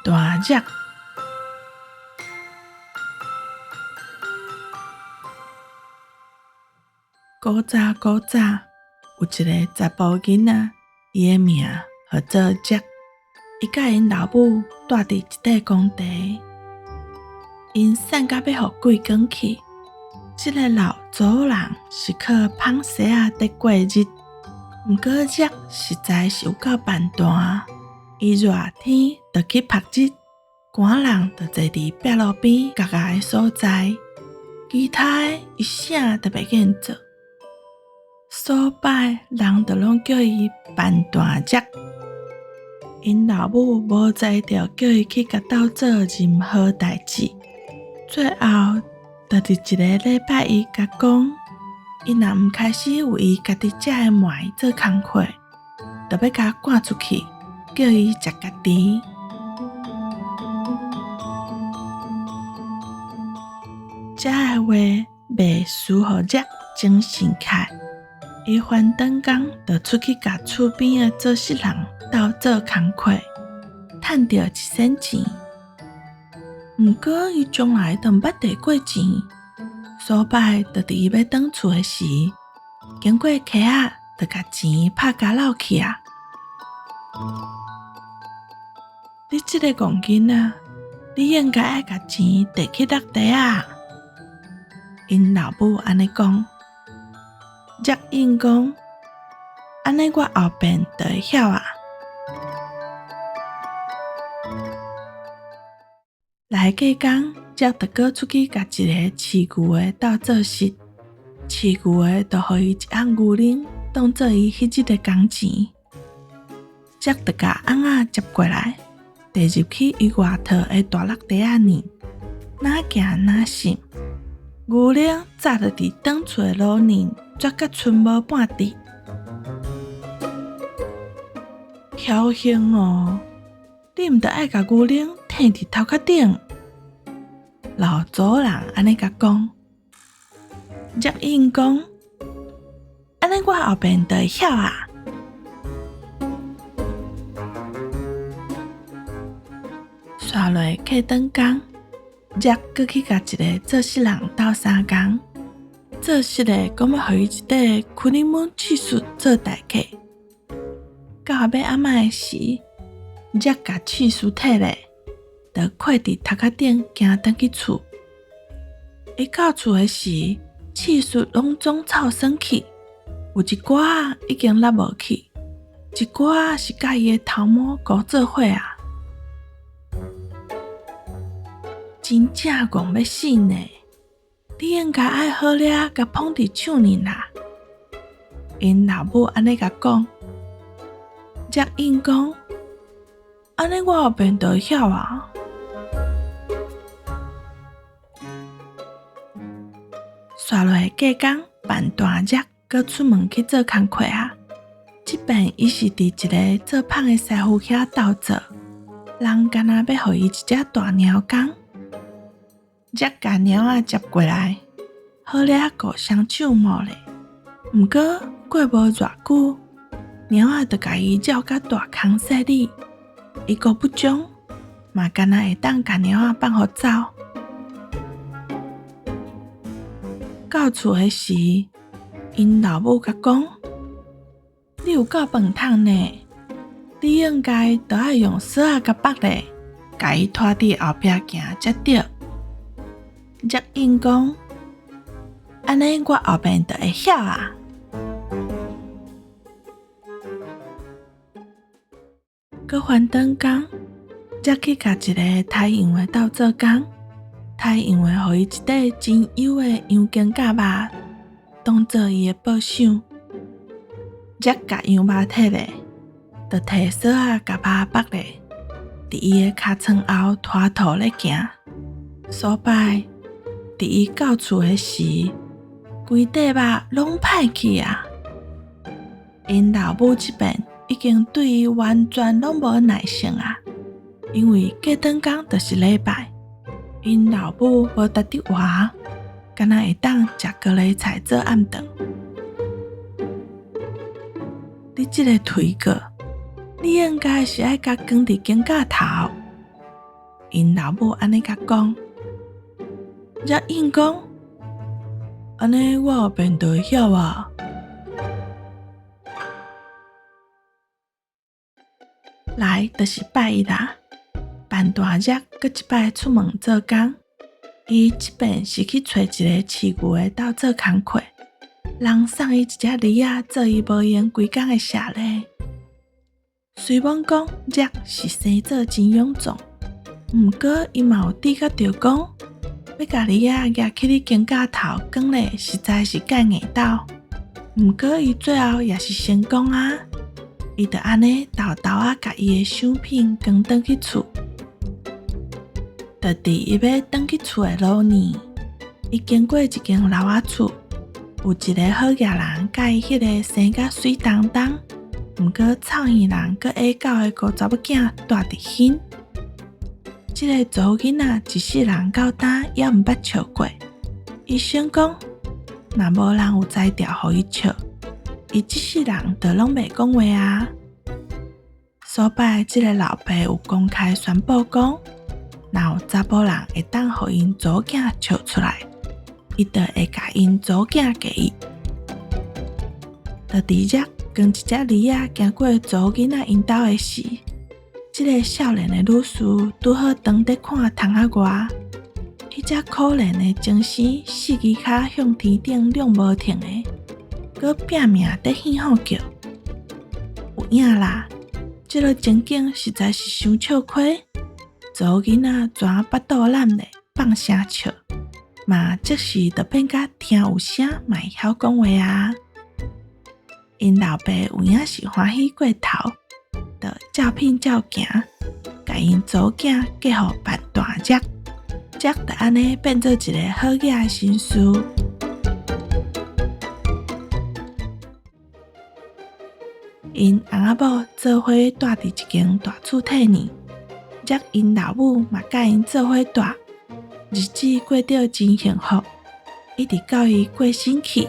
大隻。古早古早，有一个查埔囡仔，伊的名号做杰。伊佮𪜶老母蹛佇一块工地，𪜶散甲欲予鬼光去。这个老祖人是靠捧鞋仔伫过日，毋过杰实在是有够笨蛋。伊热天就去曝日，寒人就坐佇壁炉边角仔的所在，其他的伊啥都袂瘾做。所摆人就攏叫伊笨蛋杰。𪜶老母無才調叫伊去共鬥做任何代誌，最後就佇一个禮拜一共講，伊若毋開始為伊家己食的糜做工課，就欲共趕出去，叫伊食家己。這个話袂輸予杰精神起來，伊翻轉工就出去共厝邊的做穡人鬥做工課，趁著一仙錢。毋過伊從來都毋捌提過錢，所擺就佇伊欲轉厝的時，經過溪仔，就共錢拍交落去啊！你這个戇囡仔，你應該愛共錢提去落地仔。𪜶老母按呢講，杰應講，按呢我後邊就會曉啊。來過工，杰就閣出去共一个飼牛的鬥做穡，飼牛的就予伊一甕牛奶，當做伊彼日的工錢。杰就共甕仔接過來，提入去伊外套的大落袋仔內，若行若糝，牛奶早就佇轉厝的路呢，絕甲賰無半滴。僥倖哦，你毋著愛共牛奶伻佇頭殼頂？老祖人按呢共講，杰應講，按呢我後邊就會曉啊。煞落過轉工，杰閣去共一个做穡人鬥相共，做穡的講欲予伊一塊cream cheese 做代價。到尾暗仔的時，杰共起司提咧，就挎佇頭殼頂行轉去厝。伊到厝的時，起司攏總臭酸去，有一寡仔已經落無去，一寡仔是佮伊的頭毛糊做伙啊！真正戇欲死呢！你應該愛好掠共捧佇手呢啦。𪜶老母按呢共講，才應講，按呢我後邊就會曉啊。煞落過工，笨蛋才閣出門去做工課啊。這遍伊是佇一个做麭的師傅遐鬥做，人敢若欲予伊一隻大貓公。才共貓仔接過來，好掠顧雙手摸咧。毋過過無偌久，貓仔就共伊繞甲大空細裡，伊顧不上，嘛敢若會當共貓仔放予走。到厝的時，𪜶老母共講：你有夠笨桶呢，你應該著愛用索仔共縛咧，共伊拖佇後壁行才對。才應講，按呢我後邊就會曉啊。閣翻轉工，才去共一个太陽的鬥做工，太陽的予伊一塊真幼的羊肩胛肉，當做伊的報賞。才共羊肉提咧，就提索仔共肉縛咧，佇伊的尻川後拖拖咧行。所擺，佇伊到厝的時，規塊肉攏歹去啊！𪜶老母這邊已經對伊完全攏無耐性啊，因為過轉工就是禮拜，𪜶老母無值得活，敢若會當食高麗菜做暗頓。你這个頹哥，你應該是愛共扛佇肩胛頭。𪜶老母按呢共講，才應講，按呢我便就會曉啊。來，就是拜一啦。范大隻閣一擺出門做工，伊這遍是去揣一个飼牛的鬥做工課，人送伊一隻狸仔做伊無閒規工的謝禮。雖罔講隻是生做真勇壯，毋過伊嘛有知覺著講，欲共狸仔攑起咧肩胛頭扛咧，實在是蓋硬鬥。毋過伊最後也是成功啊！伊就按呢沓沓仔共伊的商品扛轉去厝。就佇伊欲轉去厝的路呢，伊經過一間老仔厝，有一个好額人佮伊彼个生甲媠當當，毋過臭耳人閣矮狗的孤查某囝蹛佇彼。這个查某囡仔一世人到今猶毋捌笑過。伊想講，若無人有才調予伊笑，伊這世人就攏袂講話啊。所擺這个老爸有公開宣布講，若有查埔人會當予𪜶查某囝笑出來，伊就會共𪜶查某囝嫁伊。就佇遮扛一隻狸仔經過查某囡仔𪜶兜的時，這个少年的女士拄好當佇看窗仔外，彼隻可憐的精生四支跤向天頂兩無停的，閣拚命佇喧吼叫，有影啦！這个情景實在是傷笑虧。查某囡仔全腹肚攬咧，放聲笑，嘛即時就變甲聽有聲嘛會曉講話啊！𪜶老爸有影是歡喜過頭，就照片照行，共𪜶查某囝嫁予范大隻，才就按呢變做一个好額的紳士。𪜶翁仔某做伙蹛佇一間大厝體呢，才𪜶老母嘛佮𪜶做伙蹛，日子過得真幸福，一直到伊過身去。